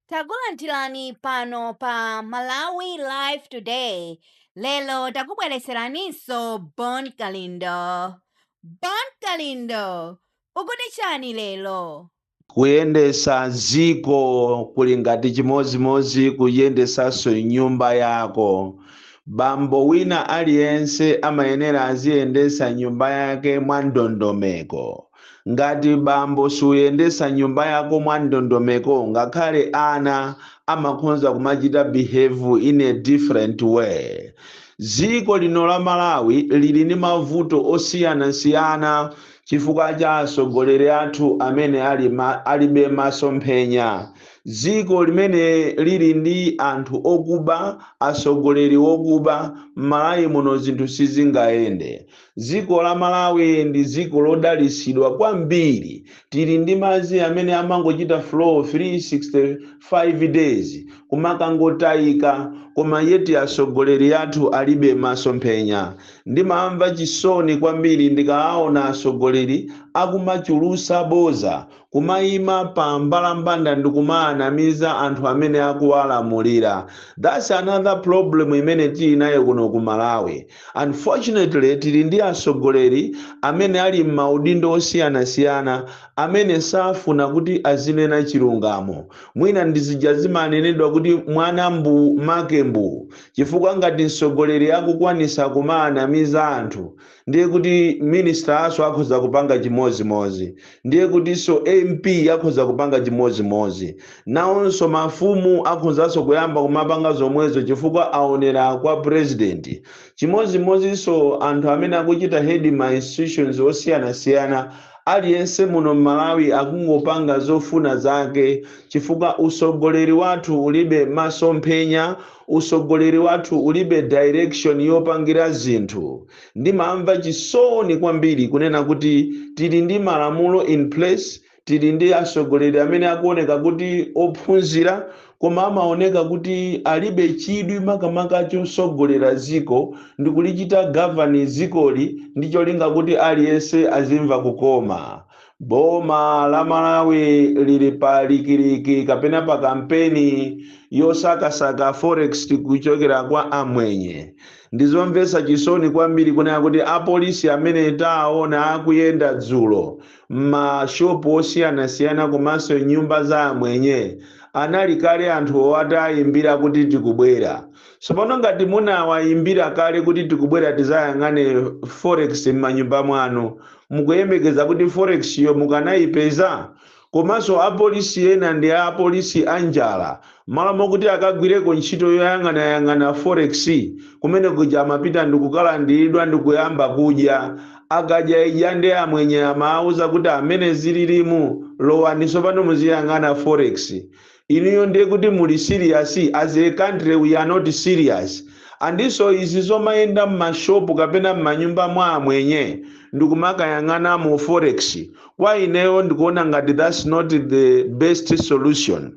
Takulandirani pano pa Malawi Live Today. Lero takubweretseraninso Bon Kalindo. Bon Kalindo, ukuti chani lero? Kuyendesa ziko kuli ngati chimozimozi kuyendesanso nyumba yako. Bambo wina aliyense amayenera aziyendesa nyumba yake mwa ndondomeko. Ngati bambo suyendesa nyumba yako mwa ndondomeko, ngakhale ana amakhonza kumachita behave in a different way. Dziko lino la Malawi lili ndi mavuto osiyanasiyana chifukwa cha atsogoleri athu amene alibe masomphenya. Dziko limene lili ndi anthu okuba, atsogoleri okuba, m'Malawi muno zinthu sizingayende. Dziko la Malawi ndi dziko lodalitsidwa kwambiri. Tili ndi madzi amene amangochita flow 365 days, kumakangotayika, koma yet atsogoleri athu alibe masomphenya. Ndimamva chisoni kwambiri ndikawaona atsogoleri akumachulusa boza, kumayima pa mbalambanda ndikumaanamiza anthu amene akuwalamulira. That's another problem imene tili nayo kuno ku Malawi. Unfortunately, tili ndi atsogoleri amene ali m'maudindo osiyanasiyana amene safuna kuti azinena chilungamo. Mwina ndizija zimanenedwa kuti mwana mbu make mbu, chifukwa ngati mtsogoleri akukwanisa kumaanamiza anthu, ndiye kuti minister aso akhoza kupanga chimozimozi, ndiye kutinso MP akhoza kupanga chimozimozi, nawonso mafumu akhozanso kuyamba kumapanga zomwezo chifukwa aonera kwa president. Chimozimozinso anthu amene akuchita head ma institutions osiyanasiyana. Aliyense muno m'Malawi akungopanga zofuna zake chifukwa usogoleri wathu ulibe masomphenya, usogoleri wathu ulibe direction yopangira zinthu. Ndimamva chisoni kwambiri kunena kuti tili ndi malamulo in place, tili ndi atsogoleri amene akuoneka kuti ophunzira, koma amaoneka kuti alibe chidwi makamaka chosogolera ziko ndi kulichita govern zikoli ndi cholinga kuti aliyense azimva kukoma. Boma la Malawi lili pa likiliki kapena pa kampeni yosakasaka forex kuchokera kwa amwenye. Ndizomvetsa chisoni kwambiri kunena kuti apolisi amene taona akuyenda dzulo m'mashopu osiyanasiyana komanso nyumba za amwenye anali kale anthu atayimbira kuti tikubwera. Tsopano ngati munawayimbira kale kuti tikubwera tizayang'ane forex m'manyumba mwanu, mukuyembekeza kuti forex yo mukanayipeza? Komanso apolisi ena ndi apolisi anjala. Malo mokuti akagwireko ntchito yoyang'anayang'ana forex, kumene kuja amapita ndikukalandiridwa ndikuyamba kudya. Akadya idya ndi amwenye amawuza kuti amene zililimu, lowani tsopano muziyang'ana forex. Inuyo ndiye kuti muli serious? As a country we are not serious. Andinso izi zomayenda m'mashopu kapena m'manyumba mwa amwenye ndikumakayang'ana mu forex, kwa ineyo ndikuona ngati that's not the best solution.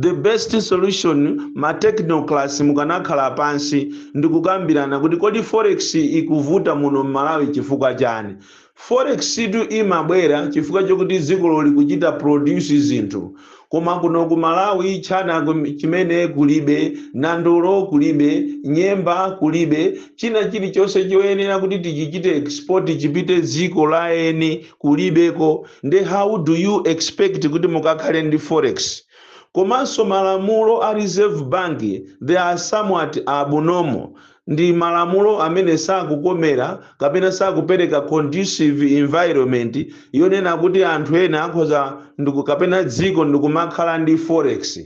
The best solution, ma technocrats mukanakhala pansi ndikukambirana kuti kodi forex ikuvuta muno m'Malawi chifukwa chani? Forex tu imabwera chifukwa chokuti dziko likuchita produce zinthu, koma kuno ku Malawi chana chimene kulibe, nandolo kulibe, nyemba kulibe, china chilichonse choyenera kuti tichichite export chipite dziko la eni kulibeko. Ndi how do you expect kuti mukakhale ndi forex? Komanso malamulo a Reserve Bank, they are somewhat abnormal. Ndi malamulo amene sakukomera kapena sakupereka conducive environment yonena kuti anthu ena akhoza ndiku kapena dziko ndikumakhala ndi forex.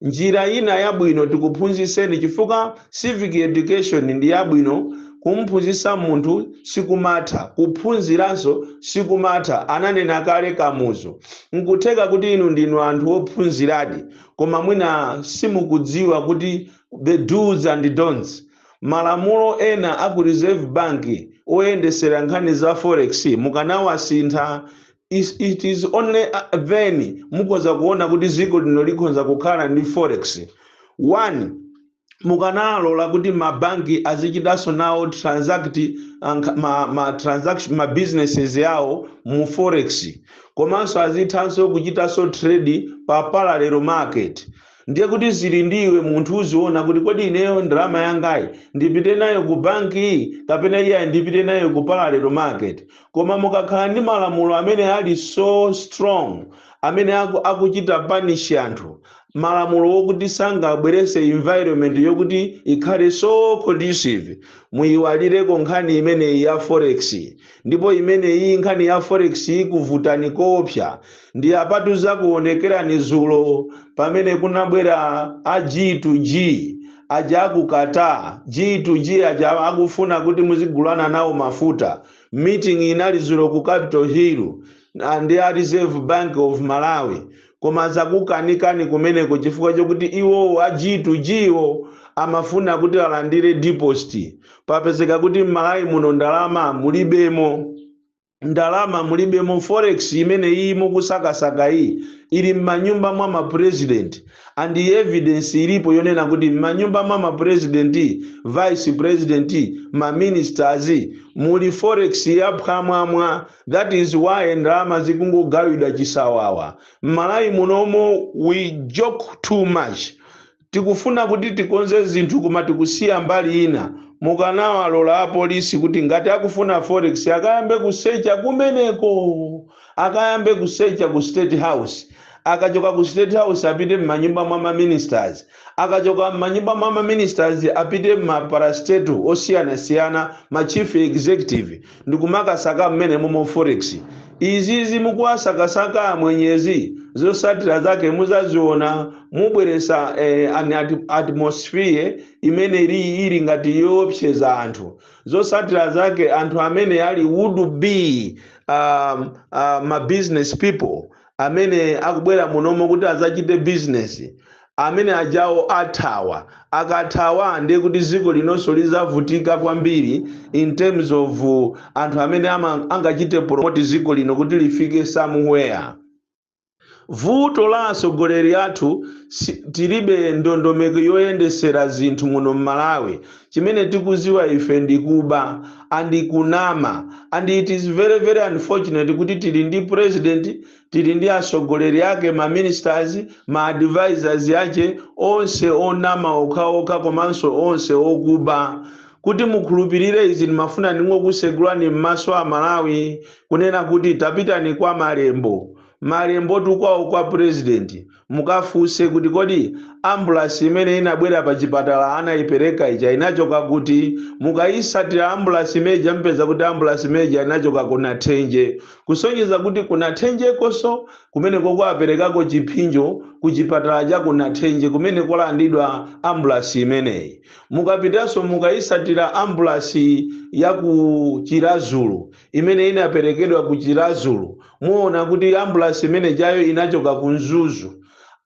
Njira ina yabwino tikuphunzitseni, chifukwa civic education ndi yabwino. Kumphunzitsa munthu sikumatha, kuphunziranso sikumatha, ananena kale Kamuzu. Nkutheka kuti inu ndinu anthu ophunziradi, koma mwina simukudziwa kuti the do's and don'ts. Malamulo ena aku Reserve Bank oyendesera nkhani za forex mukanawasintha, it is only then mukhoza kuona kuti dziko lino likhoza kukhala ndi forex. One, Mukanalola kuti mabanki azichitanso nawo transact ma transaction, ma businesses yawo mu forex, komanso azithanso kuchitanso trade pa parallel market. Ndiye kuti zili ndiwe munthu, uziona kuti kodi ineyo ndalama yangayi ndipite nayo ku banki kapena iyayi ndipite nayo ku parallel market. Koma mukakhala ndi malamulo amene ali so strong, amene akuchita punish anthu, malamulo wokuti sangabwerese environment yokuti ikhale so conducive, muyiwalireko nkhani imeneyi ya forex. Ndipo imeneyi nkhani ya forex ikuvutani koopsa. Ndi apatu zakuonekerani zulo pamene kunabwera a G2G aja akukata G2G aja akufuna kuti muzigulana nawo mafuta. Meeting inali zulo ku Capitol Hill ndi a Reserve Bank of Malawi, koma zakukanikani kumeneko chifukwa chokuti iwowo a G2G wo amafuna kuti alandire deposit. Papezeka kuti m'Malawi muno ndalama mulibemo, ndalama mulibemo. Forex imene iyi mukusakasaka iyi ili m'manyumba mwa mapresident, and evidence ilipo yonena kuti m'manyumba mwa mapresident, vice president, maministers muli forex yaphwamwamwa. That is why ndalama zikungogawidwa chisawawa m'Malawi munomo. We joke too much. Tikufuna kuti tikonze zinthu, koma tikusiya mbali ina. Mukanawalola apolisi kuti ngati akufuna forex akayambe kusecha kumeneko, akayambe kusecha ku State House. Akachoka ku State House apite m'manyumba mwa maministers, akachoka m'manyumba mwa maministers apite m'maparastatal osiyanasiyana, ma chief executive, ndikumakasaka mmene momo forex. Izizi mukuwasakasaka mwenyezi, zosatira zake muzaziona. Mubweresa an atmosphere imene ili ngati yoopseza anthu. Zosatira zake anthu amene ali would be ma business people amene akubwera munomo kuti azachite business, amene ajawo athawa. Akathawa, ndiye kuti dziko linonso lizavutika kwambiri in terms of anthu amene angachite promote dziko lino kuti lifike somewhere. Vuto la atsogoleri athu, tilibe ndondomeko yoyendesera zinthu muno m'Malawi. Chimene tikuziwa ife ndi kuba and kunama. And it is very very unfortunate kuti tili ndi president, tili ndi atsogoleri ake, ma ministers, ma advisors ache, onse onama okhaokha komanso onse okuba. Kuti mukhulupirire izi, ndimafuna ndingokusegulani m'maso a Malawi kunena kuti tapitani kwa Malembo, Malembo tukwawo kwa president, mukafunse kuti kodi ambulance imene inabwera pa chipatala anayipereka ija inachoka kuti? Mukayisatira ambulance imeja, mpeza kuti ambulance imeja inachoka kuna Thenje, kusonyeza kuti kuna Thenjekonso kumene kokwaperekako chiphinjo ku chipatala cha kuna Thenje kumene kwalandidwa ambulance imeneyi. Mukapitanso mukayisatira ambulance ya ku Chirazulu imene inaperekedwa ku Chirazulu, muona kuti ambulance imene jayo inachoka ku Mzuzu.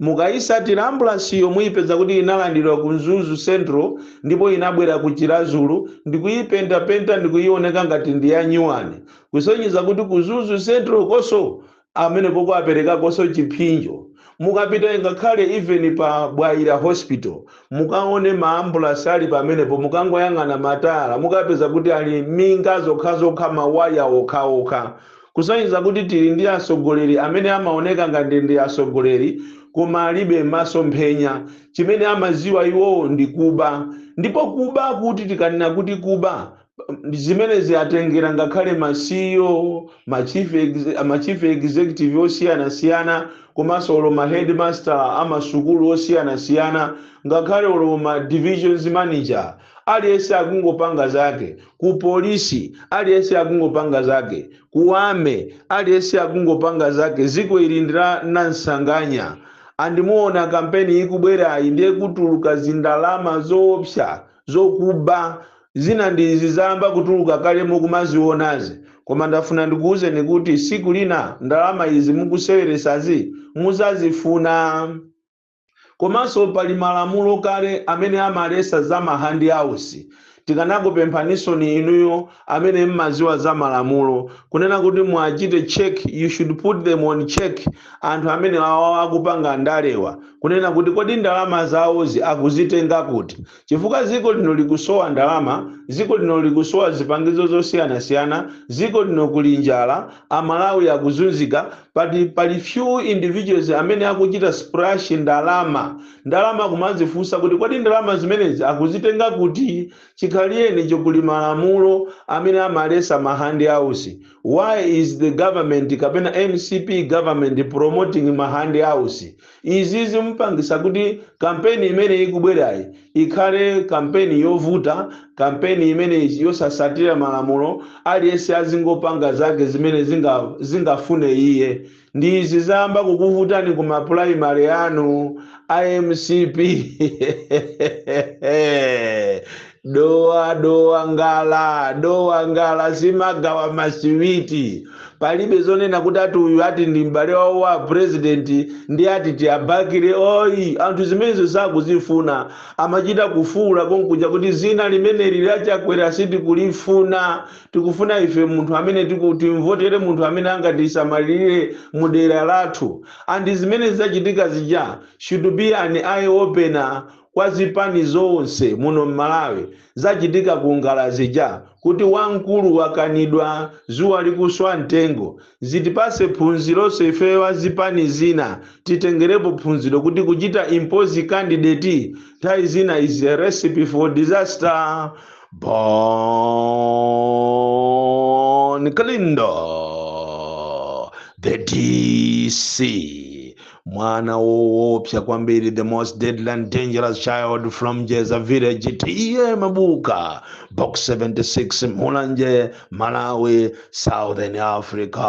Mukayisatira ambulansiyo, muyipeza kuti inalandidwa ku Mzuzu Central ndipo inabwera ku Chirazulu ndikuyipentapenta ndikuyioneka ngati ndi ya nyuwani, kusonyeza kuti ku Mzuzu Central koso amene koko chiphinjo. Mukapita ngakhale even pa Bwaira Hospital, mukaone maambulasi ali pamenepo, mukangoyang'ana matayala, mukapeza kuti ali minga zokhazokha, mawaya okhaokha, kusonyeza kuti tili ndi atsogoleri amene amaoneka ngati ndi atsogoleri koma alibe masomphenya. Chimene amaziwa iwowo ndi kuba. Ndipo kuba, kuti tikanena kuti kuba, zimene ziyatengera ngakhale ma CEO, ma chief executive osiyanasiyana, komanso olo ma headmaster amasukulu osiyanasiyana, ngakhale olo ma divisions manager, aliyense akungopanga zake. Ku polisi aliyense akungopanga zake, ku army aliyense akungopanga zake. Ziko ili ndila nansanganya. Andimuona kampeni ikubwerayi, ndiye kutuluka zindalama zoopsa zokuba. Zina ndizi zayamba kutuluka kale mukumazionazi, koma ndafuna ndikuwuzeni kuti siku lina ndalama izi mukuseweresazi muzazifuna. Komanso pali malamulo kale amene amalesa za ma handouts. Tikanakupemphanisoni inuyo amene mmaziwa za malamulo kunena kuti mwachite check, you should put them on check, anthu amene awa akupanga ndalewa, kunena kuti kodi ndalama zawozi akuzitenga kuti? Chifukwa dziko lino likusowa ndalama, dziko lino likusowa zipangizo zosiyanasiyana, dziko lino kuli njala, Amalawi akuzunzika. Pali few individuals amene akuchita splash ndalama. Ndalama kumazifunsa kuti kodi ndalama zimenezi akuzitenga kuti? Chikhaliyeni chokuli malamulo amene amalesa ma handouts. Why is the government kapena MCP government promoting ma handouts? Izi zimupangisa kuti kampeni imene ikubwerayi ikhale kampeni yovuta, kampeni imene yosasatira malamulo, aliyense azingopanga zake zimene zingafune iye. Ndi izi zayamba kukuvutani ku ma primary anu iMCP. Dowa, Dowa ngala, Dowa ngala zimagawa masiwiti. Palibe zonena kuti ati uyu ati ndi m'bale wawo wa president ndi ati tiyabakire oyi. Anthu zimenezo sakuzifuna. Amachita kufuula konkuja kuti zina limeneli laChakwera sitikulifuna, tikufuna ife munthu amene timvotere, munthu amene angatisamalire mudera lathu. And zimene zachitika zija should be an eye opener kwa zipani zonse muno mMalawi. Zachitika ku ngala zija kuti wamkulu wakanidwa zuwa likuswa mtengo, zitipase phunzironso ife wa zipani zina, titengerepo phunziro kuti kuchita impose candidate nthawi zina is a recipe for disaster. Bon Kalindo, the DC, mwana woopsa kwambiri, the most deadly and dangerous child from Jeza village, T/A Mabuka, Box 76, Mulanje, Malawi, Southern Africa.